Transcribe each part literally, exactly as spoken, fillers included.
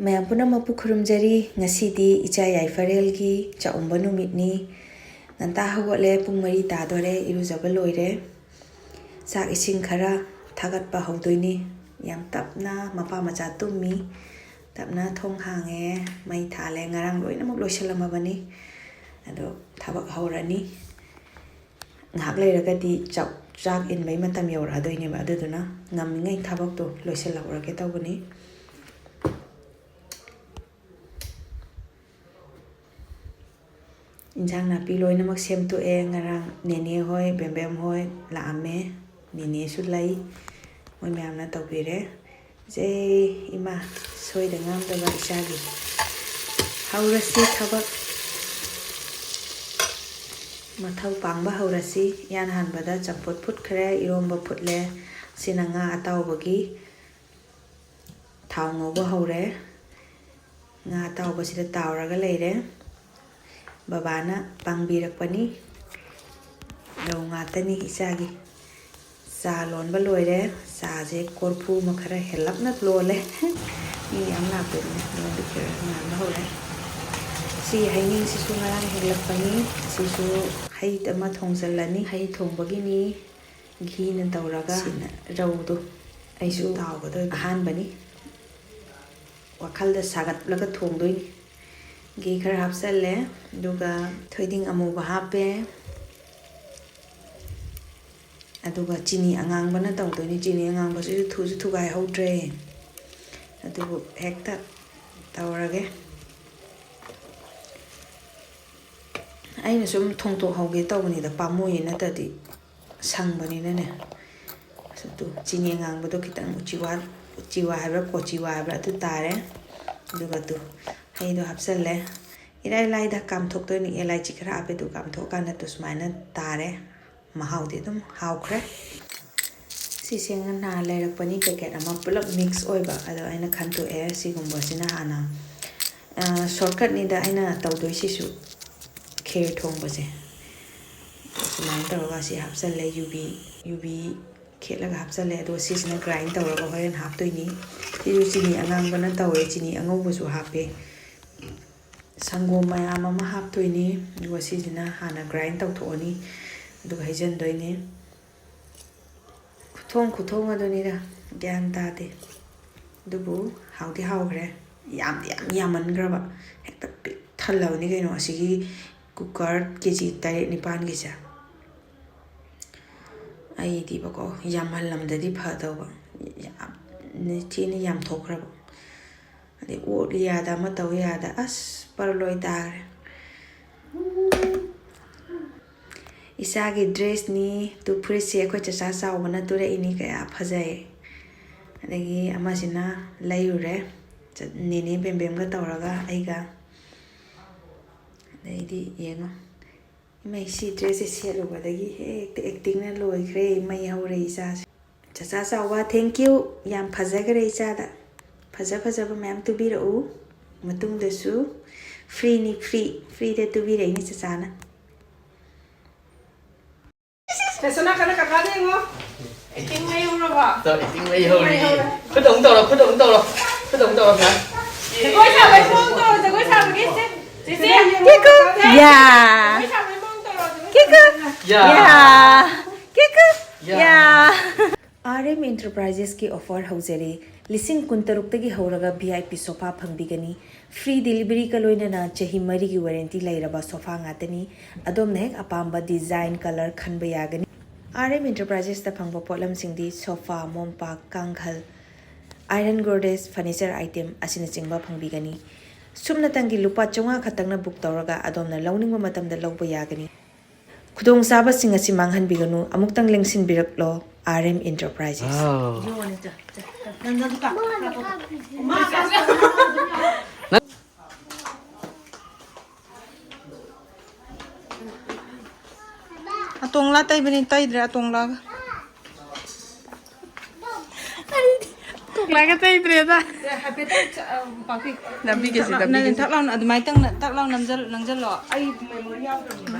ꯃꯌꯥꯝ ꯄꯨꯝꯅꯃꯛꯄꯨ ꯈꯨꯔꯨꯝꯖꯔꯤ꯫ ꯉꯁꯤꯗꯤ ꯏꯆꯥ ꯌꯥꯏꯐꯔꯦꯜꯒꯤ ꯆꯥꯛꯎꯝꯕ ꯅꯨꯃꯤꯠꯅꯤ꯫ ꯉꯟꯇꯥ ꯍꯧꯒꯠꯂꯦ, ꯄꯨꯡ ꯃꯔꯤ ꯇꯥꯗꯣꯔꯦ, ꯏꯔꯨꯖꯕ ꯂꯣꯏꯔꯦ꯫ ꯆꯥꯛ ꯏꯁꯤꯡ ꯈꯔ ꯊꯥꯒꯠꯄ ꯍꯧꯗꯣꯏꯅꯤ꯫ ꯌꯥꯝ ꯇꯞꯅ ꯃꯄꯥ ꯃꯆꯥ ꯇꯨꯝꯃꯤ꯫ ꯇꯞꯅ ꯊꯣꯡ ꯍꯥꯡꯉꯦ, ꯃꯩ ꯊꯥꯜꯂꯦ꯫ ꯉꯔꯥꯡ ꯂꯣꯏꯅꯃꯛ ꯂꯣꯏꯁꯤꯜꯂꯝꯃꯕꯅꯤ꯫ ꯑꯗꯣ ꯊꯕꯛ ꯍꯧꯔꯅꯤ꯫ ꯉꯥꯏꯍꯥꯛ ꯂꯩꯔꯒꯗꯤ ꯆꯥꯛ, ꯆꯥꯛ ꯏꯟꯕꯩ ꯃꯇꯝ ꯌꯧꯔꯛꯑꯗꯣꯏꯅꯦꯕ꯫ ꯑꯗꯨꯗꯨꯅ ꯉꯝꯃꯤꯉꯩ ꯊꯕꯛꯇꯣ ꯂꯣꯏꯁꯤꯜꯍꯧꯔꯒꯦ ꯇꯧꯕꯅꯤ꯫ ꯏꯟꯁꯥꯡ ꯅꯥꯄꯤ ꯂꯣꯏꯅꯃꯛ ꯁꯦꯝꯗꯣꯛꯑꯦ꯫ ꯉꯔꯥꯡ ꯅꯦꯅꯦ ꯍꯣꯏ, ꯕꯦꯝꯕꯦꯝ ꯍꯣꯏ ꯂꯥꯛꯑꯝꯃꯦ꯫ ꯅꯦꯅꯦꯁꯨ ꯂꯩ꯫ ꯃꯣꯏ ꯃꯌꯥꯝꯅ ꯇꯧꯕꯤꯔꯦ꯫ ꯖꯦ ꯏꯃꯥ, ꯁꯣꯏꯗ ꯉꯥꯝꯗꯕ ꯏꯆꯥꯒꯤ꯫ ꯍꯧꯔꯁꯤ ꯊꯕꯛ꯫ ꯃꯊꯧ ꯄꯥꯡꯕ ꯍꯧꯔꯁꯤ꯫ ꯏꯍꯥꯟ ꯍꯥꯟꯕꯗ ꯆꯝꯐꯨꯠ ꯐꯨꯠꯈ꯭ꯔꯦ, ꯏꯔꯣꯝꯕ ꯐꯨꯠꯂꯦ꯫ ꯁꯤꯅ ꯉꯥ ꯑꯇꯥꯎꯕꯒꯤ꯫ ꯊꯥꯎ ꯉꯧꯕ ꯍꯧꯔꯦ꯫ ꯉꯥ ꯑꯇꯥꯎꯕꯁꯤꯗ ꯇꯥꯎꯔꯒ ꯂꯩꯔꯦ꯫ ꯕꯕꯥꯅ ꯄꯥꯡꯕꯤꯔꯛꯄꯅꯤ꯫ ꯔꯧ ꯉꯥꯛꯇꯅꯤ ꯏꯆꯥꯒꯤ꯫ ꯆꯥ ꯂꯣꯟꯕ ꯂꯣꯏꯔꯦ꯫ ꯆꯥꯁꯦ ꯀꯣꯔꯐꯨ ꯑꯃ ꯈꯔ ꯍꯦꯜꯂꯞꯅ ꯂꯣꯜꯂꯦ꯫ ꯃꯤ ꯌꯥꯝ ꯂꯥꯛꯄꯅꯤꯅ ꯂꯣꯟꯕ ꯈꯔ ꯉꯥꯟꯕ ꯍꯧꯔꯦ꯫ ꯁꯤ ꯍꯩꯅꯤꯡꯁꯤꯁꯨ ꯉꯔꯥꯡ ꯍꯦꯛꯂꯛꯄꯅꯤ꯫ ꯁꯤꯁꯨ ꯍꯩ ꯑꯃ ꯊꯣꯡꯖꯤꯜꯂꯅꯤ꯫ ꯍꯩ ꯊꯣꯡꯕꯒꯤꯅꯤ꯫ ꯘꯤꯅ ꯇꯧꯔꯒ ꯁꯤꯅ ꯔꯧꯗꯣ ꯑꯩꯁꯨ ꯇꯥꯎꯒꯗꯣꯏꯕ꯫ ꯑꯍꯥꯟꯕꯅꯤ꯫ ꯋꯥꯈꯜꯗ ꯁꯥꯒꯠꯂꯒ ꯊꯣꯡꯗꯣꯏꯅꯤ꯫ ꯘꯤ ꯈꯔ ꯍꯥꯞꯆꯜꯂꯦ, ꯑꯗꯨꯒ ꯊꯣꯏꯗꯤꯡ ꯑꯃꯨꯕ ꯍꯥꯞꯄꯦ, ꯑꯗꯨꯒ ꯆꯤꯅꯤ ꯑꯉꯥꯡꯕꯅ ꯇꯧꯗꯣꯏꯅꯤ꯫ ꯆꯤꯅꯤ ꯑꯉꯥꯡꯕꯁꯤꯁꯨ ꯊꯨꯁꯨ ꯊꯨꯒꯥꯏꯍꯧꯗ꯭ꯔꯦ, ꯑꯗꯨꯕꯨ ꯍꯦꯛꯇ ꯇꯧꯔꯒꯦ꯫ ꯑꯩꯅ ꯁꯨꯝ ꯊꯣꯡꯇꯣꯛꯍꯧꯒꯦ ꯇꯧꯕꯅꯤꯗ, ꯄꯥꯝꯃꯨꯏ ꯅꯠꯇ꯭ꯔꯗꯤ꯫ ꯁꯪꯕꯅꯤꯅꯅꯦ꯫ ꯑꯗꯨ ꯆꯤꯅꯤ ꯑꯉꯥꯡꯕꯗꯣ ꯈꯤꯇꯪ ꯎꯆꯤꯋꯥ, ꯎꯆꯤꯋꯥ ꯍꯥꯏꯕ꯭ꯔꯥ, ꯀꯣꯆꯤꯋꯥ ꯍꯥꯏꯕ꯭ꯔꯥ, ꯑꯗꯨ ꯇꯥꯔꯦ꯫ ꯑꯗꯨꯒ ꯑꯗꯨ ꯍꯩꯗꯣ ꯍꯥꯞꯆꯜꯂꯦ꯫ ꯏꯔꯥꯏ ꯂꯥꯏꯗ ꯀꯥꯝꯊꯣꯛꯇꯣꯏꯅꯤ꯫ ꯑꯦꯂꯥꯏꯆꯤ ꯈꯔ ꯍꯥꯞꯄꯦ, ꯑꯗꯨ ꯀꯥꯝꯊꯣꯛꯑꯀꯥꯟꯗ ꯑꯗꯨ ꯁꯨꯃꯥꯏꯅ ꯇꯥꯔꯦ꯫ ꯃꯍꯥꯎꯗꯤ ꯑꯗꯨꯝ ꯍꯥꯎꯈ꯭ꯔꯦ꯫ ꯁꯤꯁꯦ ꯉꯟꯅ ꯂꯩꯔꯛꯄꯅꯤ, ꯄꯦꯀꯦꯠ ꯑꯃ ꯄꯨꯂꯞ ꯃꯤꯛꯁ ꯑꯣꯏꯕ꯫ ꯑꯗꯣ ꯑꯩꯅ ꯈꯟꯇꯣꯛꯑꯦ, ꯁꯤꯒꯨꯝꯕꯁꯤꯅ ꯍꯥꯟꯅ꯫ ꯑ, ꯁꯣꯔꯠꯀꯠꯅꯤꯗ ꯑꯩꯅ ꯇꯧꯗꯣꯏꯁꯤꯁꯨ, ꯈꯦꯔ ꯊꯣꯡꯕꯁꯦ꯫ ꯁꯨꯃꯥꯏꯅ ꯇꯧꯔꯒ ꯁꯤ ꯍꯥꯞꯆꯜꯂꯦ, ꯌꯨꯕꯤ, ꯌꯨꯕꯤ ꯈꯦꯠꯂꯒ ꯍꯥꯞꯆꯜꯂꯦ꯫ ꯑꯗꯨꯒ ꯁꯤꯁꯤꯅ ꯒ꯭ꯔꯥꯏꯟ ꯇꯧꯔꯒ ꯍꯣꯔꯦꯟ ꯍꯥꯞꯇꯣꯏꯅꯤ꯫ ꯁꯤꯁꯨ ꯆꯤꯅꯤ ꯑꯉꯥꯡꯕꯅ ꯇꯧꯔꯦ, ꯆꯤꯅꯤ ꯑꯉꯧꯕꯁꯨ ꯍꯥꯞꯄꯦ꯫ ꯁꯪꯒꯣꯝ ꯃꯌꯥꯝ ꯑꯃ ꯍꯥꯞꯇꯣꯏꯅꯤ꯫ ꯑꯗꯨꯒ ꯁꯤꯁꯤꯅ ꯍꯥꯟꯅ ꯒ꯭ꯔꯥꯏꯟ ꯇꯧꯊꯣꯛꯑꯅꯤ꯫ ꯑꯗꯨꯒ ꯍꯩꯖꯤꯟꯗꯣꯏꯅꯤ꯫ ꯈꯨꯊꯣꯡ ꯈꯨꯊꯣꯡ ꯑꯗꯨꯅꯤꯗ, ꯒ꯭ꯌꯥꯟ ꯇꯥꯗꯦ꯫ ꯑꯗꯨꯕꯨ ꯍꯥꯎꯗꯤ ꯍꯥꯎꯈ꯭ꯔꯦ꯫ ꯌꯥꯝꯗꯤ ꯌꯥꯝ ꯌꯥꯝꯃꯟꯈ꯭ꯔꯕ꯫ ꯍꯦꯛꯇ ꯄꯤꯛ ꯊꯜꯂꯕꯅꯤ ꯀꯩꯅꯣ ꯑꯁꯤꯒꯤ ꯀꯨꯀꯔ ꯀꯦ ꯖꯤ ꯇꯔꯦꯠ ꯅꯤꯄꯥꯜꯒꯤꯁꯦ꯫ ꯑꯩꯗꯤꯕꯀꯣ, ꯌꯥꯝꯍꯜꯂꯝꯗꯗꯤ ꯐꯗꯧꯕ꯫ ꯌꯥꯝ, ꯊꯤꯅ ꯌꯥꯝꯊꯣꯛꯈ꯭ꯔꯕ꯫ ꯑꯗꯩ ꯑꯣꯠꯂꯤ ꯌꯥꯗ, ꯑꯃ ꯇꯧ ꯌꯥꯗ, ꯑꯁ, ꯄꯔꯂꯣꯏ ꯇꯥꯈ꯭ꯔꯦ꯫ ꯏꯆꯥꯒꯤ ꯗ꯭ꯔꯦꯁꯅꯤ꯫ ꯇꯨ, ꯐꯨꯔꯤꯠꯁꯦ ꯑꯩꯈꯣꯏ ꯆꯆꯥ ꯆꯥꯎꯕꯅ ꯇꯨꯔꯛꯏꯅꯤ, ꯀꯌꯥ ꯐꯖꯩ꯫ ꯑꯗꯒꯤ ꯑꯃꯁꯤꯅ ꯂꯩꯔꯨꯔꯦ, ꯆꯠ-, ꯅꯦꯅꯦ ꯕꯦꯝꯕꯦꯝꯒ ꯇꯧꯔꯒ ꯑꯩꯒ꯫ ꯑꯗꯩꯗꯤ ꯌꯦꯡꯉꯣ, ꯏꯃꯩ, ꯁꯤ ꯗ꯭ꯔꯦꯁꯁꯦ ꯁꯦꯠꯂꯨꯕꯗꯒꯤ ꯍꯦꯛꯇ ꯑꯦꯛꯇꯤꯡꯅ ꯂꯣꯏꯈ꯭ꯔꯦ, ꯃꯩ ꯍꯧꯔꯦ ꯏꯆꯥꯁꯦ꯫ ꯆꯆꯥ ꯆꯥꯎꯕ, thank you꯫ ꯌꯥꯝ ꯐꯖꯈ꯭ꯔꯦ ꯏꯆꯥꯗ꯫ ꯐꯖ ꯐꯖꯕ ꯃꯌꯥꯝ ꯇꯨꯕꯤꯔꯛꯎ꯫ ꯃꯇꯨꯡꯗꯁꯨ ꯐ꯭ꯔꯤꯅꯤ, ꯐ꯭ꯔꯤ, ꯐ꯭ꯔꯤꯗ ꯇꯨꯕꯤꯔꯛꯏꯅꯤ ꯆꯆꯥꯅ꯫ ꯁꯦꯁꯅꯥ ꯀꯟꯅ ꯀꯀꯥꯗ ꯌꯦꯡꯉꯣ꯫ ꯑꯦꯛꯇꯤꯡ ꯃꯩ ꯍꯧꯔꯕ? ꯇꯧ, ꯑꯦꯛꯇꯤꯡ ꯃꯩ ꯍꯧꯔꯤ꯫ ꯈꯨꯠ ꯑꯃꯨꯛ ꯇꯧꯔꯣ, ꯈꯨꯠ ꯑꯃꯨꯛ ꯇꯧꯔꯣ, ꯈꯨꯠ ꯑꯃꯨꯛ ꯇꯧꯔꯣ, ꯐ꯭ꯔꯥꯟ꯫ ꯖꯒꯣꯏ ꯁꯥꯕꯩ ꯃꯑꯣꯡ ꯇꯧꯔꯣ, ꯖꯒꯣꯏ ꯁꯥꯕꯒꯤ ꯁꯦ꯫ ꯆꯦꯆꯦ꯫ ꯀꯤꯀꯨ꯫ ꯌꯥ꯫ ꯖꯒꯣꯏ ꯁꯥꯕꯩ ꯃꯑꯣꯡ ꯇꯧꯔꯣ, ꯖꯒꯣꯏ ꯀꯤꯀꯨ꯫ ꯁꯥꯕꯒꯤ꯫ ꯌꯥ꯫ ꯌꯥ꯫ ꯀꯤꯀꯨ꯫ ꯌꯥ꯫ ꯌꯥ꯫ ꯑꯥꯔ ꯑꯦꯝ ꯏꯟꯇꯔꯄ꯭ꯔꯥꯏꯖꯦꯁꯀꯤ ꯑꯣꯐꯔ ꯍꯧꯖꯔꯦ꯫ ꯂꯤꯁꯤꯡ ꯀꯨꯟꯇꯔꯨꯛꯇꯒꯤ ꯍꯧꯔꯒ ꯚꯤ ꯑꯥꯏ ꯄꯤ ꯁꯣꯐꯥ ꯐꯪꯕꯤꯒꯅꯤ꯫ ꯐ꯭ꯔꯤ ꯗꯤꯂꯤꯚꯔꯤꯒ ꯂꯣꯏꯅꯅ ꯆꯍꯤ ꯃꯔꯤꯒꯤ ꯋꯥꯔꯦꯟꯇꯤ ꯂꯩꯔꯕ ꯁꯣꯐꯥ ꯉꯥꯛꯇꯅꯤ꯫ ꯑꯗꯣꯝꯅ ꯍꯦꯛ ꯑꯄꯥꯝꯕ ꯗꯤꯖꯥꯏꯟ, ꯀꯂꯔ ꯈꯟꯕ ꯌꯥꯒꯅꯤ꯫ ꯑꯥꯔ ꯑꯦꯝ ꯏꯟꯇꯔꯄ꯭ꯔꯥꯏꯖꯦꯁꯇ ꯐꯪꯕ ꯄꯣꯠꯂꯝꯁꯤꯡꯗꯤ ꯁꯣꯐꯥ, ꯃꯣꯝꯄꯥꯛ, ꯀꯥꯡꯈꯜ, ꯑꯥꯏꯔꯟ ꯒꯣꯗ꯭ꯔꯦꯖ, ꯐꯔꯅꯤꯆꯔ ꯑꯥꯏꯇꯦꯝ ꯑꯁꯤꯅꯆꯤꯡꯕ ꯐꯪꯕꯤꯒꯅꯤ꯫ ꯁꯨꯞꯅꯇꯪꯒꯤ ꯂꯨꯄꯥ ꯆꯥꯝꯃꯉꯥ ꯈꯛꯇꯪꯅ ꯕꯨꯛ ꯇꯧꯔꯒ ꯑꯗꯣꯝꯅ ꯂꯧꯅꯤꯡꯕ ꯃꯇꯝꯗ ꯂꯧꯕ ꯌꯥꯒꯅꯤ꯫ ꯈꯨꯗꯣꯡꯆꯥꯕꯁꯤꯡ ꯑꯁꯤ ꯃꯥꯡꯍꯟꯕꯤꯒꯅꯨ꯫ ꯑꯃꯨꯛꯇꯪ ꯂꯦꯡꯁꯤꯟꯕꯤꯔꯛꯂꯣ, ꯑꯥꯔ ꯑꯦꯝ ꯏꯟꯇꯔꯄ꯭ꯔꯥꯏꯖꯦꯁ꯫ ꯑꯇꯣꯡꯂꯥ ꯇꯩꯕꯅꯤ, ꯇꯩꯗ꯭ꯔꯦ ꯑꯇꯣꯡꯂꯥꯒ꯫ ꯑꯩꯗꯤ ꯑꯇꯣꯡꯂꯥꯒ ꯇꯩꯗ꯭ꯔꯦꯗ꯫ ꯍꯥꯏꯐꯦꯠꯇꯪ ꯆ-, ꯑ, ꯄꯥꯛꯄꯤ꯫ ꯅꯝꯕꯤꯒꯦꯁꯦ, ꯊꯛ ꯂꯥꯎ-, ꯅꯝꯕꯤꯒꯦꯁꯦ꯫ ꯊꯛ ꯂꯥꯎꯅ ꯑꯗꯨꯃꯥꯏꯅ ꯇꯪꯅ-, ꯊꯛ ꯂꯥꯎ ꯅꯝꯖꯜ-, ꯅꯝꯖꯜꯂꯣ꯫ ꯑꯩ ꯃꯦꯃꯣꯔꯤ ꯌꯥꯎꯗ꯭ꯔꯕꯅꯤꯅ꯫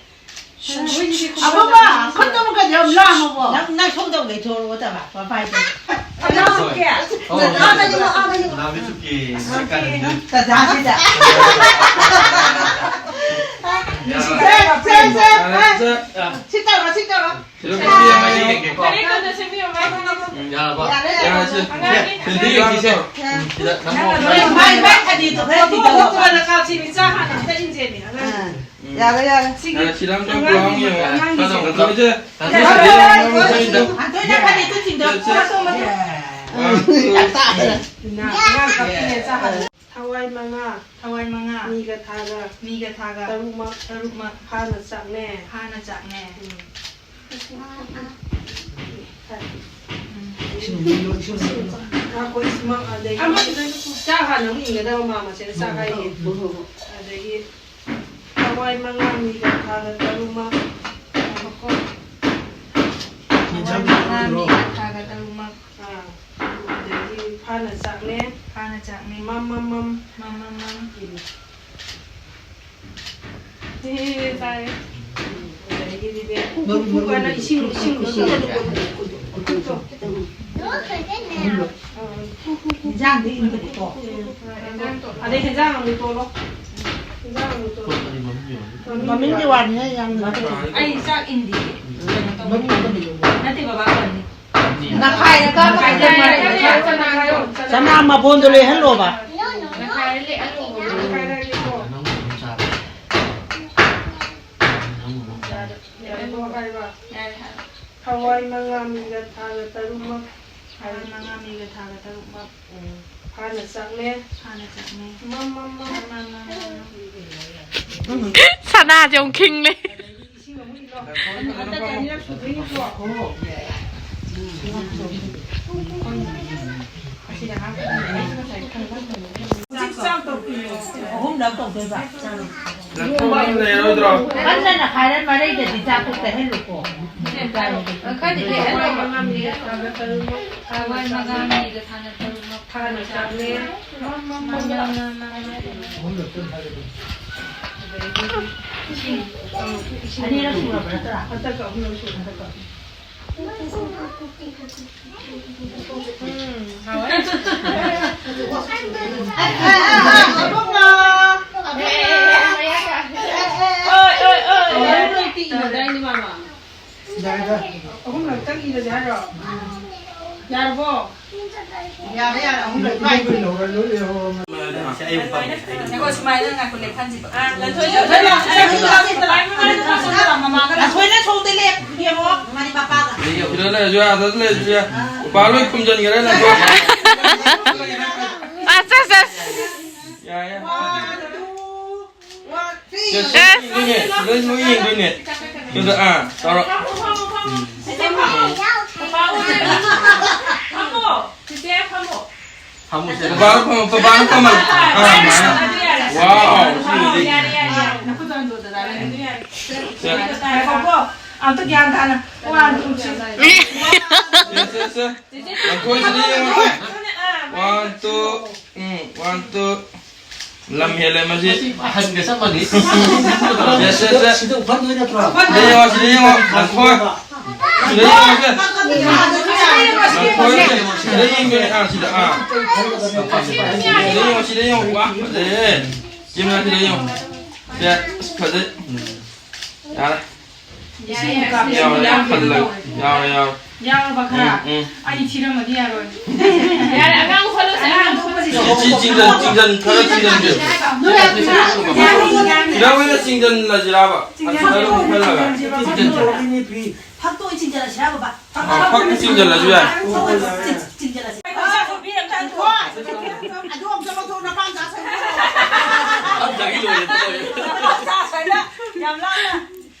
ꯑꯕꯣꯛ, ꯈꯨꯠꯇꯨꯕꯨ ꯀꯩꯗꯧ ꯌꯥꯝ ꯂꯥꯝꯃꯕꯣ? ꯅꯪ, ꯅꯪ ꯁꯣꯝꯗ ꯑꯃꯨꯛ ꯂꯩꯊꯣꯛꯑꯣ, ꯇꯕ, ꯄꯥꯄꯥꯏꯗꯣ꯫ ꯑꯉꯥꯡ ꯁꯣꯝꯒꯤ? ꯑꯣ, ꯑꯉꯥꯡ ꯑꯅꯤꯃꯛ, ꯑꯉꯥꯡ ꯑꯅꯤꯃꯛ꯫ ꯅꯥꯕꯤ ꯆꯨꯞꯀꯦ, ꯍꯧꯖꯤꯛꯀꯥꯟꯗꯤ꯫ ꯇꯟꯖꯥꯁꯤꯗ꯫ ꯁꯦ, ꯁꯦ, ꯁꯦ, ꯁꯦ꯫ ꯁꯤ ꯇꯧꯔꯣ, ꯁꯤ ꯇꯧꯔꯣ꯫ ꯁꯤꯗ ꯀꯣꯐꯤ ꯑꯃ ꯌꯦꯡꯒꯦꯀꯣ꯫ ꯀꯔꯤ ꯀꯟꯅ ꯁꯦꯝꯕꯤꯌꯣ, ꯃꯥꯏ ꯀꯟꯅ꯫ ꯎꯝ, ꯌꯥꯔꯕ? ꯌꯥꯔꯦ, ꯌꯥꯔꯦ꯫ ꯌꯥꯔꯦ, ꯁꯦ, ꯑꯉꯥꯡꯒꯤ꯫ ꯁꯦ, ꯐꯤꯜꯗꯤꯡ ꯌꯦꯡꯁꯤꯁꯦ꯫ ꯎꯝ, ꯁꯤꯗ ꯅꯪ ꯃꯥꯏ, ꯃꯥꯏ, ꯃꯥꯏ ꯈꯗꯤ ꯇꯧꯊꯣꯛ, ꯇꯧꯊꯣꯛ, ꯇꯧꯊꯣꯛ꯫ ꯇꯧꯊꯣꯛ꯫ ꯆꯥ ꯍꯥꯟꯅ ꯑꯝꯇ ꯏꯟꯖꯦꯃꯤ, ꯑꯉꯥꯡꯒꯤ꯫ ꯎꯝ꯫ ꯌꯥꯔꯦ, ꯌꯥꯔꯦ꯫ ꯁꯤꯒꯤ ꯑ, ꯁꯤꯗ ꯑꯝꯇ ꯑꯉꯥꯡꯒꯤ ꯄꯨꯔꯥꯎ ꯌꯦꯡꯉꯣ꯫ ꯑꯉꯥꯡꯒꯤꯁꯦ꯫ ꯇꯥꯗꯧ ꯅꯠꯇ꯭ꯔꯣ? ꯌꯥꯔꯦ, ꯌꯥꯔꯦ, ꯌꯥꯔꯦ, ꯌꯥꯔꯦ꯫ ꯑꯟꯇꯣꯏꯗ ꯐꯅꯦꯛꯇꯨ ꯊꯤꯟꯗꯣꯛ-, ꯌꯥꯔꯦ꯫ ꯄꯨꯔꯥ ꯁꯣꯝꯗ꯫ ꯌꯥꯔꯦ꯫ One, two, three. ꯅ-, ꯑꯉꯥꯡ ꯀꯞꯄꯤꯅꯦ, ꯆꯥ ꯍꯜꯂꯣ꯫ ꯊꯋꯥꯏ ꯃꯉꯥ꯫ ꯊꯋꯥꯏ ꯃꯉꯥ꯫ ꯃꯤꯒ ꯊꯥꯒ꯫ ꯃꯤꯒ ꯊꯥꯒ꯫ ꯇꯔꯨꯛꯃꯛ꯫ ꯇꯔꯨꯛꯃꯛ꯫ ꯐꯥꯅ ꯆꯥꯛꯅꯦ꯫ ꯐꯥꯅ ꯆꯥꯛꯅꯦ꯫ ꯎꯝ꯫ ꯎꯝ꯫ ꯉꯥꯏꯈꯣ, ꯏꯁꯤꯡ ꯑꯃ, ꯑꯗꯒꯤ ꯆꯥꯛ ꯍꯥꯟꯅ ꯑꯃꯨꯛ ꯏꯟꯒꯗꯕ ꯃꯥ ꯃꯁꯤꯗ ꯆꯥꯛ ꯍꯥꯏꯔꯤ꯫ ꯑꯗꯒꯤ ꯊꯋꯥꯏ ꯃꯉꯥ ꯃꯤꯒ ꯊꯥꯒ ꯇꯔꯨꯛꯃꯛ꯫ ꯉꯥꯏꯈꯣꯀꯣ꯫ ꯊꯋꯥꯏ ꯃꯉꯥ ꯃꯤꯒ ꯊꯥꯒ ꯇꯔꯨꯛꯃꯛ꯫ ꯑꯥ꯫ ꯑꯗꯒꯤ ꯐꯥꯅ ꯆꯥꯛꯅꯦ꯫ ꯐꯥꯅ ꯆꯥꯛꯅꯦ꯫ ꯃꯝ, ꯃꯝ, ꯃꯝ꯫ ꯃꯝ, ꯃꯝ, ꯃꯝ꯫ ꯎꯝ꯫ ꯑꯦ, ꯆꯥꯔꯦ꯫ ꯑꯗꯒꯤꯗꯤꯅꯦ, ꯐꯨ, ꯐꯨ, ꯐꯨ ꯀꯥꯏꯅ ꯏꯁꯤꯡ, ꯏꯁꯤꯡꯗꯣ ꯇꯧꯔꯣ꯫ ꯏꯟꯖꯥꯡꯗꯤ ꯏꯟꯗ꯭ꯔꯤꯀꯣ꯫ ꯎꯝ꯫ ꯑꯗꯩ ꯍꯦꯟꯖꯥꯡ ꯑꯃꯨꯛ ꯇꯣꯠꯂꯣ꯫ ꯍꯦꯟꯖꯥꯡ ꯑꯃꯨꯛ ꯇꯣꯠꯂꯣ꯫ ꯃꯃꯤꯡꯒꯤ ꯋꯥꯅꯤ, ꯌꯥꯝ ꯅꯠꯇꯦ꯫ ꯑꯩ ꯆꯥꯛ ꯏꯟꯗꯤꯌꯦ꯫ ꯀꯩꯅꯣ ꯇꯧꯕ꯫ ꯃꯃꯤꯡ ꯑꯃ ꯂꯩꯌꯦ꯫ ꯅꯠꯇꯦ, ꯕꯕꯥ ꯀꯧꯅꯤ꯫ ꯅꯈꯥꯏꯔꯒ ꯆꯅꯥ ꯃꯐꯣꯟꯗꯣ ꯂꯩꯍꯜꯂꯣꯕ꯫ ꯅꯈꯥꯏꯔ ꯂꯩꯍꯜꯂꯣꯕ꯫ ꯅꯈꯥꯏꯔꯒꯦꯀꯣ꯫ ꯌꯥꯔꯦ, ꯍꯥꯏꯔꯣ꯫ ꯊꯋꯥꯏ ꯃꯉꯥ ꯃꯤꯒ ꯊꯥꯒ ꯇꯔꯨꯛꯃꯛ꯫ ꯊꯋꯥꯏ ꯃꯉꯥ ꯃꯤꯒ ꯊꯥꯒ ꯇꯔꯨꯛꯃꯛ꯫ ꯎꯝ꯫ ꯐꯥꯅ ꯆꯥꯛꯅꯦ꯫ ꯐꯥꯅ ꯆꯥꯛꯅꯦ꯫ ꯃꯝ, ꯃꯝ, ꯃꯝ꯫ ꯃꯝ, ꯃꯝ, ꯃꯝ, ꯃꯝ꯫ ꯁꯅꯥꯁꯦ ꯑꯃꯨꯛ ꯈꯤꯡꯂꯦ꯫ ꯑꯗꯒꯤ ꯏꯁꯤꯡ ꯑꯃꯨꯛ ꯏꯜꯂꯣ꯫ ꯍꯟꯗꯛꯀꯤ ꯑꯅꯤꯔꯛ ꯁꯨꯗꯣꯏꯅꯤꯀꯣ꯫ ꯍꯧꯖꯤꯛ ꯆꯥꯛ ꯇꯧꯕꯤꯌꯣ꯫ ꯑꯍꯨꯝꯂꯛ ꯇꯧꯗꯣꯏꯕ꯫ ꯂꯐꯨ ꯑꯃ ꯂꯩꯔꯣꯏꯗ꯭ꯔꯣ? ꯀꯟꯅ ꯅꯈꯥꯏꯔ ꯃꯔꯩꯗꯗꯤ ꯆꯥꯛꯇꯣ ꯇꯩꯍꯜꯂꯨꯀꯣ꯫ ꯈꯔꯗꯤ ꯂꯩꯍꯜꯂꯣ꯫ ꯊꯋꯥꯏ ꯃꯉꯥ ꯃꯤꯒ ꯊꯥꯅ ꯇꯔꯨꯛꯃꯛ꯫ ꯊꯥꯅ ꯆꯥꯛꯅꯦ꯫ ꯑꯅꯤꯔꯛ ꯁꯨꯔꯕ ꯅꯠꯇ꯭ꯔꯥ? ꯍꯟꯗꯛꯀ ꯑꯍꯨꯝꯂꯛ ꯁꯨꯔꯦ, ꯍꯟꯗꯛꯀ꯫ ꯎꯝ, ꯍꯥꯎꯋꯦ꯫ ꯑꯣꯏ, ꯑꯣꯏ, ꯑꯣꯏ꯫ ꯑꯍꯨꯝꯂꯛ ꯇꯪ ꯏꯔꯁꯦ ꯍꯥꯏꯔꯣ? ꯌꯥꯔꯕꯣ? ꯌꯥꯔꯦ, ꯌꯥꯔꯦ, ꯑꯍꯨꯝ ꯂꯣꯏ ꯄꯥꯏ꯫ ꯉꯥꯏꯈꯣ, ꯁꯨꯃꯥꯏꯅ ꯉꯥꯏꯈꯣ, ꯂꯦꯞꯍꯟꯁꯤꯕ꯫ ꯂꯟꯊꯣꯏꯅ ꯁꯣꯝꯗ ꯂꯦꯞ, ꯌꯦꯡꯉꯣ, ꯃꯥꯗꯤ ꯃꯄꯥꯒ꯫ ꯁꯤꯗ ꯂꯩꯔꯁꯨ ꯌꯥꯏ, ꯑꯗꯨꯗ ꯂꯩꯔꯁꯨ ꯌꯥꯏ꯫ ꯎꯄꯥ ꯂꯣꯏ ꯈꯨꯝꯖꯤꯟꯈ꯭ꯔꯦ, ꯂꯟꯊꯣꯏ꯫ ꯑꯁ, ꯑꯁ, ꯑꯁ꯫ ꯌꯥꯏ, ꯌꯥꯏ꯫ ꯁꯦ, ꯁꯦ, ꯌꯦꯡꯗꯣꯏꯅꯦ, ꯁꯤꯗ ꯂꯣꯏ ꯌꯦꯡꯗꯣꯏꯅꯦ꯫ ꯁꯤꯗ, ꯑꯥ, ꯇꯧꯔꯣ꯫ ꯐꯝꯃꯣ꯫ ꯆꯤꯆꯦ, ꯐꯝꯃꯣ꯫ ꯐꯝꯃꯨꯁꯦ꯫ ꯕꯕꯥꯅ ꯐꯝꯃꯣ, ꯕꯕꯥꯅ ꯐꯝꯃꯣ꯫ ꯑꯥ, ꯑꯗꯨꯃꯥꯏꯅ꯫ ꯋꯥꯎ, ꯁꯤ ꯍꯧꯖꯤꯛ꯫ ꯌꯥꯔꯦ, ꯌꯥꯔꯦ, ꯌꯥꯔꯦ꯫ ꯅꯈꯨꯠꯇꯣ ꯍꯟꯗꯣꯛꯑꯣ, ꯗꯗꯥ, ꯅꯪ꯫ ꯁꯦ꯫ ꯉꯥꯏꯈꯣꯀꯣ, ꯑꯝꯇ ꯒ꯭ꯌꯥꯟ ꯇꯥꯅ꯫ One, two, three꯫ ꯁꯦ, ꯁꯦ, ꯁꯦ꯫ ꯅꯈꯣꯏ ꯁꯤꯗ ꯌꯦꯡꯉꯣ꯫ One, two, ꯎꯝ, one, two꯫ ꯂꯝ ꯍꯦꯜꯂꯦ ꯃꯁꯤ꯫ ꯃꯁꯤ ꯑꯍꯟꯒ ꯆꯞ ꯃꯥꯟꯅꯩ꯫ ꯁꯦ, ꯁꯦ, ꯁꯦ꯫ ꯁꯤꯗ ꯎꯐꯝꯗꯣꯏ ꯅꯠꯇ꯭ꯔꯣ? ꯁꯤꯗ ꯌꯦꯡꯉꯣ, ꯁꯤꯗ ꯌꯦꯡꯉꯣ꯫ ꯂꯪꯊꯣꯏ꯫ ꯁꯤꯗ ꯌꯦꯡꯉꯣ, ꯁꯦ꯫ ꯂꯪꯊꯣꯏ, ꯁꯦ꯫ ꯁꯤꯗ ꯌꯦꯡꯗꯣꯏꯅꯦ, ꯑꯥ, ꯁꯤꯗ, ꯑꯥ꯫ ꯁꯤꯗ ꯌꯦꯡꯉꯣ, ꯁꯤꯗ ꯌꯦꯡꯉꯣ꯫ ꯋꯥ, ꯐꯖꯩꯍꯦ꯫ ꯀꯦꯃꯦꯔꯥ ꯁꯤꯗ ꯌꯦꯡꯉꯣ꯫ ꯁꯦ, ꯑꯁ, ꯐꯖꯩ꯫ ꯌꯥꯔꯦ꯫ ꯌꯥꯎꯔꯦ, ꯌꯥꯎꯔꯦ, ꯈꯜꯂꯒ꯫ ꯌꯥꯎꯔꯦ, ꯌꯥꯎꯔꯦ꯫ ꯌꯥꯎꯔꯕ ꯈꯔ? ꯎꯝ, ꯎꯝ꯫ ꯑꯩ ꯊꯤꯔꯝꯃꯗꯤ ꯌꯥꯔꯣꯏ꯫ ꯌꯥꯔꯦ, ꯑꯉꯥꯡ ꯈꯜꯂꯣꯁꯦ, ꯑꯉꯥꯡ ꯊꯣꯛꯄꯁꯤꯗ꯫ ꯁꯤ, ꯁꯤ ꯆꯤꯡꯖꯟ, ꯆꯤꯡꯖꯟ, ꯈꯔ ꯆꯤꯡꯖꯟꯁꯦ꯫ ꯅꯣꯏ ꯑꯗꯨꯅ ꯌꯥꯅꯤ, ꯌꯥꯅꯤ꯫ ꯐꯤꯔꯥꯟ ꯑꯣꯏꯅ ꯆꯤꯡꯖꯜꯂꯁꯤꯔꯕ? ꯆꯤꯡꯖꯜꯂꯁꯤ꯫ ꯈꯜꯂꯒ꯫ ꯆꯤꯡꯖꯜꯂꯁꯤ꯫ ꯐꯛꯇ ꯑꯣꯏꯅ ꯆꯤꯡꯖꯜꯂꯁꯤꯔꯕ? ꯑꯥ, ꯐꯛ ꯆꯤꯡꯖꯜꯂꯁꯨ ꯌꯥꯏ꯫ ꯐꯛ ꯑꯣꯏꯅ ꯆꯤꯡ-, ꯆꯤꯡꯖꯜꯂꯁꯤ꯫ ꯑꯗꯨ ꯑꯝꯇ ꯂꯧꯊꯣꯛ, ꯅꯄꯥꯝ ꯆꯥ ꯁꯦꯝꯗꯣꯛꯑꯣ꯫ ꯑꯝꯇꯒꯤ ꯂꯣꯏꯔꯦ, ꯂꯣꯏꯔꯦ꯫ ꯌꯥꯝ ꯂꯥꯡꯅ꯫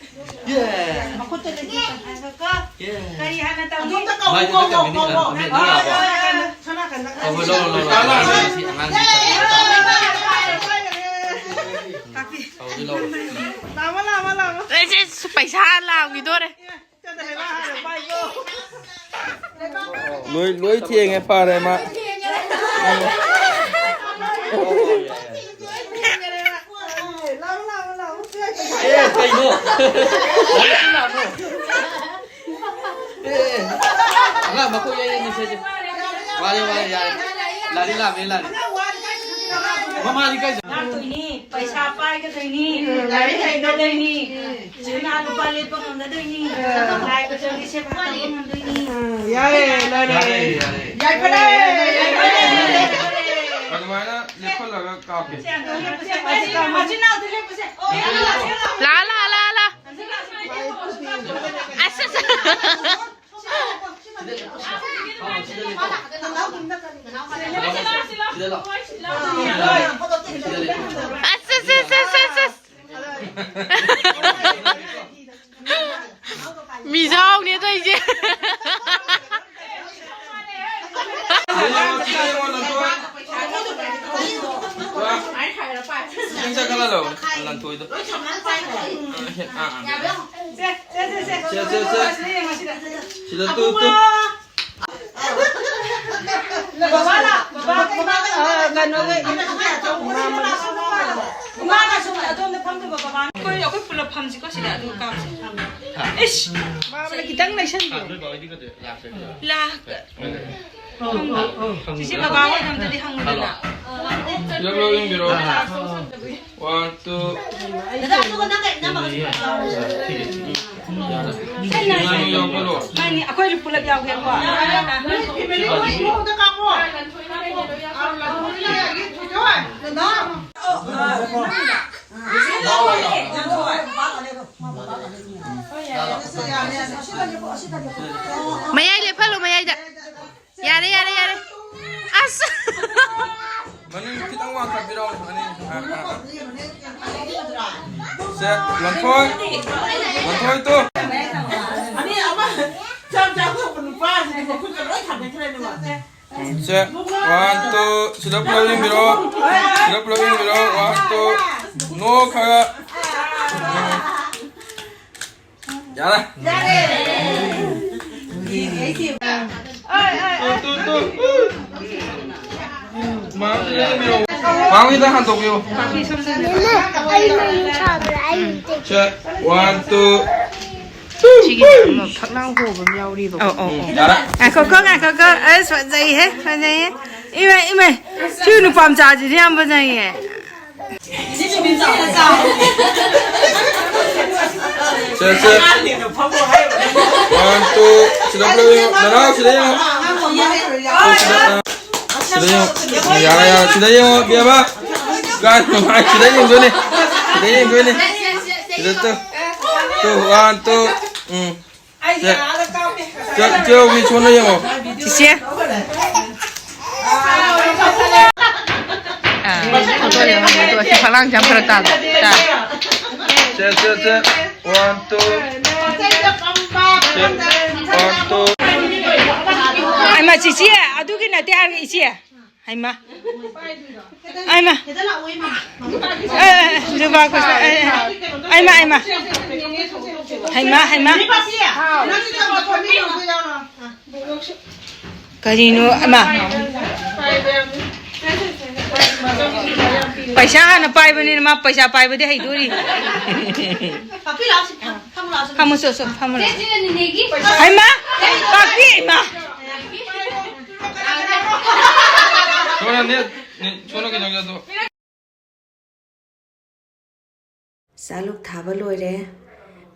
ꯌꯦ꯫ ꯃꯈꯨꯠꯇ ꯂꯩꯁꯤ꯫ ꯉꯥꯏꯈꯣꯀꯣ꯫ ꯌꯦ꯫ ꯀꯔꯤ ꯍꯥꯟꯅ ꯇꯧꯅꯤ? ꯑꯗꯣꯝꯗ ꯀꯧ, ꯃꯥꯏꯗꯨꯗ ꯀꯧ, ꯀꯧ, ꯀꯧ, ꯀꯧ꯫ ꯀꯧ꯫ ꯁꯣꯝ ꯅꯥꯀꯟꯗ꯫ ꯀꯧ, ꯂꯧꯔꯣ, ꯂꯧꯔꯣ, ꯂꯧꯔꯣ꯫ ꯁꯤ ꯑꯉꯥꯡꯁꯤ ꯆꯠꯈ꯭ꯔꯕ ꯇꯥꯔꯦ꯫ ꯀꯥꯛꯄꯤ꯫ ꯀꯧꯗꯤ ꯂꯧꯔꯣ꯫ ꯂꯥꯛꯑꯣ, ꯂꯥꯛꯑꯣ, ꯂꯥꯛꯑꯣ꯫ ꯑꯦ, ꯁꯦ, ꯄꯩꯁꯥ ꯂꯥꯡꯈꯤꯗꯣꯔꯦ꯫ ꯆꯠꯂꯦ, ꯂꯥꯛꯑꯣ, ꯄꯥꯏꯌꯣ꯫ ꯂꯣꯏ, ꯂꯣꯏ ꯊꯦꯡꯉꯦ, ꯐꯔꯦ ꯃꯥ꯫ ꯑꯦ, ꯀꯩꯅꯣ? ꯑꯦ, ꯑꯉꯥꯡ ꯃꯈꯣꯡ ꯌꯩ ꯌꯩꯅꯤ ꯁꯦꯁꯦ꯫ ꯋꯥꯔꯦ, ꯋꯥꯔꯦ, ꯌꯥꯔꯦ꯫ ꯂꯥꯔꯤ ꯂꯥꯝꯃꯦ, ꯂꯥꯔꯤ꯫ ꯃꯃꯥꯗꯤ ꯀꯥꯏ ꯆꯠ- ꯂꯥꯛꯇꯣꯏꯅꯤ, ꯄꯩꯁꯥ ꯄꯥꯏꯒꯗꯣꯏꯅꯤ, ꯂꯥꯏꯔꯤꯛ ꯍꯩꯒꯗꯣꯏꯅꯤ, ꯁꯅꯥ ꯂꯨꯄꯥ ꯂꯦꯞꯄ ꯉꯝꯒꯗꯣꯏꯅꯤ, ꯂꯥꯏ ꯀꯆꯧꯒꯤ ꯁꯦꯕꯥ ꯇꯧꯕ ꯉꯝꯗꯣꯏꯅꯤ꯫ ꯌꯥꯏꯌꯦ, ꯂꯥꯏ ꯌꯥꯏꯐꯔꯦ, ꯌꯥꯏꯐꯔꯦ꯫ ꯑꯗꯨꯃꯥꯏꯅ ꯂꯦꯞꯍꯜꯂꯒ ꯀꯥꯞꯀꯦ꯫ ꯃꯆꯤꯟ ꯃꯅꯥꯎꯗ ꯂꯦꯞꯄꯁꯦ꯫ ꯂꯥ, ꯂꯥ, ꯂꯥ, ꯂꯥ꯫ ꯑꯁ, ꯑꯁ꯫ ꯑꯁ, ꯑꯁ, ꯑꯁ, ꯑꯁ, ꯑꯁ꯫ ꯃꯤꯖꯥꯎꯅꯦ ꯇꯧꯏꯁꯦ꯫ ꯏꯁꯤꯡ ꯆꯥꯈꯠꯂ ꯂꯧ, ꯂꯟꯊꯣꯏꯗꯣ꯫ ꯁꯦ, ꯁꯦ, ꯁꯦ, ꯁꯦ꯫ ꯁꯦ, ꯁꯦ, ꯁꯦ꯫ ꯁꯤꯗ ꯇꯨ, ꯇꯨ꯫ ꯕꯕꯥꯅ, ꯕꯕꯥꯒ ꯏꯃꯥꯒ, ꯑ, ꯀꯩꯅꯣꯒ, ꯏꯃꯥꯅ ꯁꯨꯝ ꯑꯗꯣꯝꯗ ꯐꯝꯗꯕ ꯕꯕꯥꯅ꯫ ꯑꯩꯈꯣꯏ, ꯑꯩꯈꯣꯏ ꯄꯨꯂꯞ ꯐꯝꯁꯤꯀꯣ ꯁꯤꯗ, ꯑꯗꯨꯒ ꯀꯥꯞꯁꯤ꯫ ꯏꯁ! ꯃꯥꯃꯅ ꯈꯤꯇꯪ ꯂꯩꯁꯟꯕꯤꯌꯨ꯫ ꯂꯥꯛ-, ꯆꯤꯆꯦ ꯕꯕꯥ ꯍꯣꯏ ꯑꯝꯇꯗꯤ ꯍꯪꯉꯨꯗꯅ꯫ ꯐꯤꯂꯝ ꯂꯧ ꯌꯦꯡꯕꯤꯔꯣ꯫ One, two. ꯗꯗꯥ, ꯑꯗꯨꯒ ꯅꯪ ꯀꯩ ꯅꯝꯃꯒ ꯌꯥꯔꯦ꯫ ꯌꯥꯔꯦ, ꯌꯥꯎꯈꯠꯂꯣ꯫ ꯃꯥꯅꯤ, ꯑꯩꯈꯣꯏꯁꯨ ꯄꯨꯂꯞ ꯌꯥꯎꯒꯦꯀꯣ꯫ ꯃꯌꯥꯏ ꯂꯦꯞꯍꯜꯂꯣ, ꯃꯌꯥꯏꯗ꯫ ꯌꯥꯔꯦ, ꯌꯥꯔꯦ, ꯌꯥꯔꯦ꯫ ꯑꯁ! ꯃꯅꯤꯡ ꯈꯤꯇꯪ ꯋꯥꯡꯈꯠꯄꯤꯔꯣ, ꯃꯅꯤꯡ꯫ ꯑꯥ, ꯑꯥ, ꯑꯥ꯫ ꯁꯦ, ꯂꯟꯊꯣꯏ꯫ ꯂꯟꯊꯣꯏ ꯇꯨ꯫ ꯁꯦ, one, two, ꯁꯤꯗ ꯄꯨꯂꯞ ꯌꯦꯡꯕꯤꯔꯣ꯫ ꯁꯤꯗ ꯄꯨꯂꯞ ꯌꯦꯡꯕꯤꯔꯣ꯫ One, two꯫ ꯅꯣꯛ ꯈꯔ꯫ ꯌꯥꯔꯦ꯫ Two, two, two. ꯃꯥꯡꯁꯤꯗ ꯍꯟꯗꯣꯛꯄꯤꯌꯨ꯫ ꯁꯦ, one, two꯫ ꯁꯤꯒꯤꯗ ꯑꯃ ꯐꯛꯂꯥꯡ ꯍꯣꯕ ꯑꯃ ꯌꯥꯎꯔꯤꯕꯀꯣ꯫ ꯑꯧ, ꯑꯧ, ꯑꯧ꯫ ꯌꯥꯔꯦ꯫ ꯉꯥꯏꯈꯣꯀꯣ, ꯉꯥꯏꯈꯣꯀꯣ꯫ ꯑꯁ, ꯐꯖꯩꯍꯦ, ꯐꯖꯩꯍꯦ꯫ ꯏꯃꯥꯏ, ꯏꯃꯥꯏ꯫ ꯁꯤ ꯅꯨꯄꯥ ꯃꯆꯥꯁꯤꯗꯤ ꯌꯥꯝ ꯐꯖꯩꯌꯦ꯫ ꯁꯦ, ꯁꯦ꯫ ꯑꯉꯥꯡꯅꯦꯅ ꯐꯝꯃꯣ ꯍꯥꯏꯕ ꯅꯪ꯫ One, two, ꯁꯤꯗ ꯄꯨꯂꯞ ꯌꯦꯡꯉꯣ꯫ ꯅꯅꯥꯎ, ꯁꯤꯗ ꯌꯦꯡꯉꯣ꯫ ꯑꯣ, ꯁꯤꯗ, ꯑ, ꯁꯤꯗ ꯌꯦꯡꯉꯣ꯫ ꯌꯥꯔꯦ, ꯌꯥꯔꯦ꯫ ꯁꯤꯗ ꯌꯦꯡꯉꯣ, ꯕꯦꯝꯃ꯫ ꯀꯥꯏ ꯅꯨꯡꯉꯥꯏ? ꯁꯤꯗ ꯌꯦꯡꯗꯣꯏꯅꯦ꯫ ꯁꯤꯗ ꯌꯦꯡꯗꯣꯏꯅꯦ꯫ ꯁꯤꯗ ꯇꯨ꯫ Two, one, two꯫ ꯎꯝ꯫ ꯁꯦ꯫ ꯆꯦ, ꯆꯦ ꯑꯣꯕꯤ, ꯁꯣꯝꯗ ꯌꯦꯡꯉꯣ꯫ ꯆꯤꯆꯦ꯫ ꯑꯥ, ꯐꯣꯇꯣ ꯌꯦꯡꯉꯣ, ꯐꯣꯇꯣ꯫ ꯁꯤ ꯐꯛꯂꯥꯡꯁꯦ ꯌꯥꯝ ꯐꯔꯛ ꯇꯥꯗ꯭ꯔꯣ? ꯇꯥꯏ꯫ ꯁꯦ, ꯁꯦ, ꯁꯦ꯫ One, two꯫ ꯁꯦ꯫ One, two꯫ ꯑꯩꯃ, ꯆꯤꯆꯦ, ꯑꯗꯨꯒꯤ ꯅꯠꯇꯦ ꯍꯥꯏꯔꯒ ꯏꯆꯦ꯫ ꯍꯩꯃ꯫ ꯑꯩꯃ꯫ ꯑꯦ, ꯑꯦ, ꯂꯨꯄꯥ ꯀꯨꯟꯊ꯭ꯔꯥ, ꯑꯦ, ꯑꯦ꯫ ꯑꯩꯃ, ꯑꯩꯃ꯫ ꯍꯩꯃ, ꯍꯩꯃ꯫ ꯀꯔꯤꯅꯣ, ꯑꯃ? ꯄꯩꯁꯥ ꯍꯥꯟꯅ ꯄꯥꯏꯕꯅꯤꯅ ꯃꯥ ꯄꯩꯁꯥ ꯄꯥꯏꯕꯗꯤ ꯍꯩꯗꯣꯔꯤ꯫ ꯐꯝꯃꯨ, ꯁꯣ, ꯁꯣ, ꯐꯝꯃꯨ꯫ ꯍꯩꯃꯥ! ꯄꯥꯛꯄꯤ, ꯍꯩꯃꯥ! ꯁꯣꯝꯅ ꯅꯦ-, ꯅꯦ-, ꯁꯣꯝꯅ ꯀꯩꯅꯣꯒꯤ ꯑꯗꯣ꯫ ꯆꯥꯂꯨꯛ ꯊꯥꯕ ꯂꯣꯏꯔꯦ꯫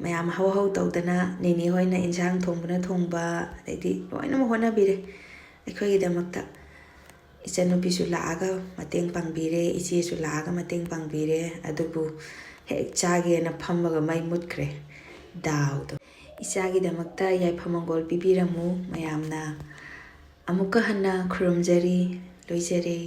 ꯃꯌꯥꯝ ꯍꯧ ꯍꯧ ꯇꯧꯗꯅ ꯅꯦꯅꯦ ꯍꯣꯏꯅ ꯏꯟꯁꯥꯡ ꯊꯣꯡꯕꯅ ꯊꯣꯡꯕ, ꯑꯗꯩꯗꯤ ꯂꯣꯏꯅꯃꯛ ꯍꯣꯠꯅꯕꯤꯔꯦ ꯑꯩꯈꯣꯏꯒꯤꯗꯃꯛꯇ꯫ ꯏꯆꯟꯅꯨꯄꯤꯁꯨ ꯂꯥꯛꯑꯒ ꯃꯇꯦꯡ ꯄꯥꯡꯕꯤꯔꯦ, ꯏꯆꯦꯁꯨ ꯂꯥꯛꯑꯒ ꯃꯇꯦꯡ ꯄꯥꯡꯕꯤꯔꯦ꯫ ꯑꯗꯨꯕꯨ ꯍꯦꯛ ꯆꯥꯒꯦꯅ ꯐꯝꯃꯒ ꯃꯩ ꯃꯨꯠꯈ꯭ꯔꯦ꯫ ꯗꯥꯎꯗꯣ꯫ ꯏꯆꯥꯒꯤꯗꯃꯛꯇ ꯌꯥꯏꯐ ꯃꯪꯒꯣꯜ ꯄꯤꯕꯤꯔꯝꯃꯨ ꯃꯌꯥꯝꯅ꯫ ꯑꯃꯨꯛꯀ ꯍꯟꯅ ꯈꯨꯔꯨꯝꯖꯔꯤ, ꯂꯣꯏꯖꯔꯦ꯫